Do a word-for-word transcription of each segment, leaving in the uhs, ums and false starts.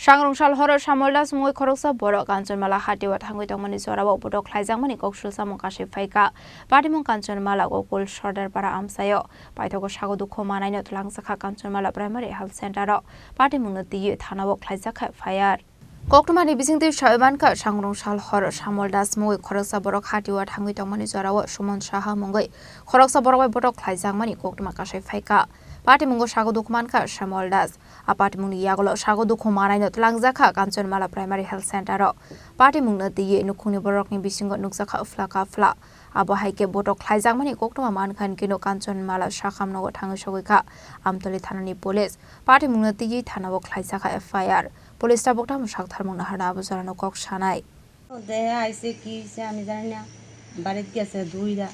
Tangrungsal horo Samol Das mungwi khoroksa borok Kanchanmala hatiwa thangwi tongmani jorao botok khlaijakmani kok sulsamung kasui phaikha. Patimung Kanchanmala Gokul Sordar para amchaio. Paithago sago dukhu manaino twlangjakha Kanchanmala Primary Health Center o. Patimungno twiwi thanao khlaijakha F I R. Koktwmani bisingtwi sawi mankha, Sangrungsal horo Samol Das mungwi khoroksa borok hatiwa thangwi tongmani jorao Suman Saha mungwi khoroksa borok bai botok khlaijakmani koktwma kasui phaikha. Patimungo sago dukhu mankha Samol Das. A patimungni yagulo sago dukhu manaino twlangjakha Kanchanmala Primary Health Center o. Patimungno twiwi nukhungni borokni bisingo nukjakha phla ka phla. Abo hai khe botok khlaijakmani koktwma mankha hinkhe no Kanchanmala sakham nogo thangwi sogwi kha Amtoli thanani police. Patimungno twiwi thanao khlaijakha F I R. Police tabuk tamo saktharmung naharna abo jorano kok sanai. দেহে আইছে, কি হইছে আমি জানি না। বাড়িত গেছে দুইরা,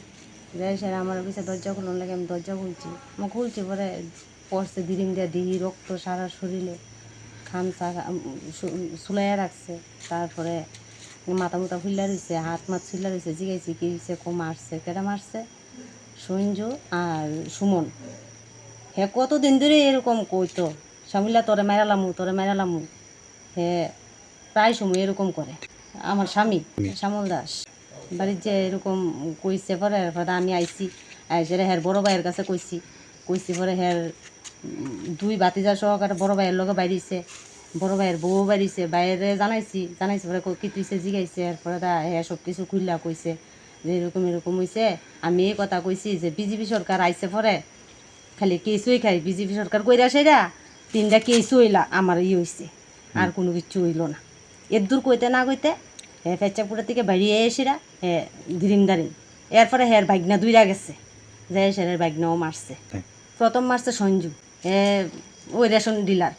যাই সেরা আমার কইছে দরজা খুলুন লাগে, আমি দরজা খুলছি। আমি খুলছি পরে পড়ছে দিরিম দিয়া দিহি রক্ত সারা শরীরে, খামচা, উম, সু-, সুলাইয়া রাখছে। তারপরে মাথা মুথা ফুল্লা রইছে, হাত মাত ফুল্লা রইছে। জিগাইছি কি হইছে, কো মারছে, কেডা মারছে? সঞ্জু আর সুমন। হে কতদিন ধরে এরকম কইতো, "শামিলা, তোরে মাইরালামু, তোরে মাইরালামু।" হে প্রায় সময় এরকম করে। আমার স্বামী, হুম। শ্যামল দাস, বাড়ির যে এরকম কইছে পরে, এরপরে আমি আইছি, আইসে হের বড় ভাইয়ের কাছে কইছি, কইছি পরে হের, উম, দুই ভাতিজা সহকারে বড় ভাইয়ের লগে বাইরেছে, বড় ভাইয়ের বউ বাইরেছে, বাইরে জানাইছি, জানাইছি পরে ক-, কি তুইছে জিগাইছে, এরপরে দা হে সব কিছু খুললা কইছে যে এরকম এরকম হইছে। আমি এই কথা কইছি যে বিজেপি সরকার আইছে পরে খালি কেস হই খাই বিজেপি সরকার কইরা সেরা তিনটা কেস হইলা আমার ই হইছে, আর হুম। কোনো কিচ্ছু হইল না। এর দূর কইতে না কইতে হে পেচাপুরা থেকে বাইরে এসেরা হে দিরিম দারিম। এরপরে হের বাইকনা দুইরা গেছে, যে এসে হের বাইকনাও মারছে। হ্যাঁ। প্রথম মারছে সঞ্জু, হে ওই রেশন ডিলার,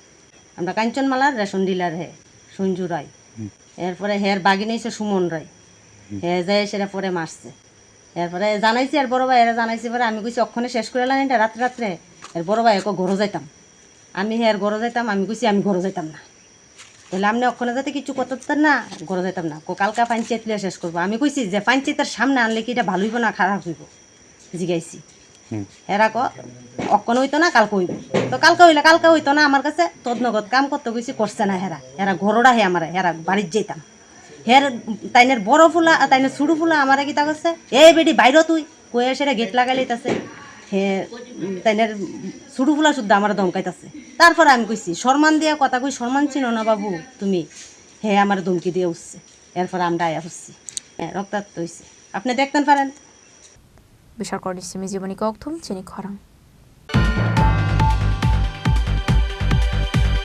আমরা কাঞ্চনমালার রেশন ডিলার হে সঞ্জু রায়। হুম। এরপরে হের বাগিন হইছে সুমন রায়। হুম। হে যে সেটা পরে মারছে। এরপরে জানাইছি আর বড় ভাইয়েরা জানাইছি পরে আমি কইছি, "অক্ষণে শেষ করে লাইন এটা রাত্রে রাত্রে।" এর বড় ভাই একে ঘরে যাইতাম। আমি হের ঘরে যাইতাম, আমি কইছি, "আমি ঘরে যাইতাম না।" তাহলে আপনি অক্ষণে যাতে কিছু করতে পারতেন না, ঘরে যাইতাম না। কো কালকা পঞ্চায়েত লিয়ে শেষ করবো। আমি কইছি যে পঞ্চায়েতের সামনে আনলে কি এটা ভালো হইব না খারাপ হইব? জিগাইছি। হুম। হেরা কো, "অক্ষণ হইতো না, কালকে হইব।" তো কালকে হইলে কালকে হইতো না, আমার কাছে তদনগত কাম করতে কইছি, করছে না হেরা। হেরা ঘরোড়া হে আমার, হেরা বাড়ির যেতাম। হের তাইনের বড় ফুলা, আর তাইনের ছোট ফুলা আমারে কিতা করছে, "এই বেটি বাইরে তুই।" কইয়া সেটা গেট লাগাই লইতাছে। হে, উম, তাইনের ছোট ফুলা শুদ্ধ আমার ধমকাইতাছে। তারপরে আমি কইছি, "সম্মান দিয়া কথা কই, সম্মান চিনো না বাবু তুমি?" হে আমার ধমকি দিয়ে উঠছে। এরপর আমরা আয়া পড়ছি। হ্যাঁ, রক্তাক্ত হইছে। আপনি দেখতেন পারেন। Bisharkorni simi jiboni kokthum chini khorang.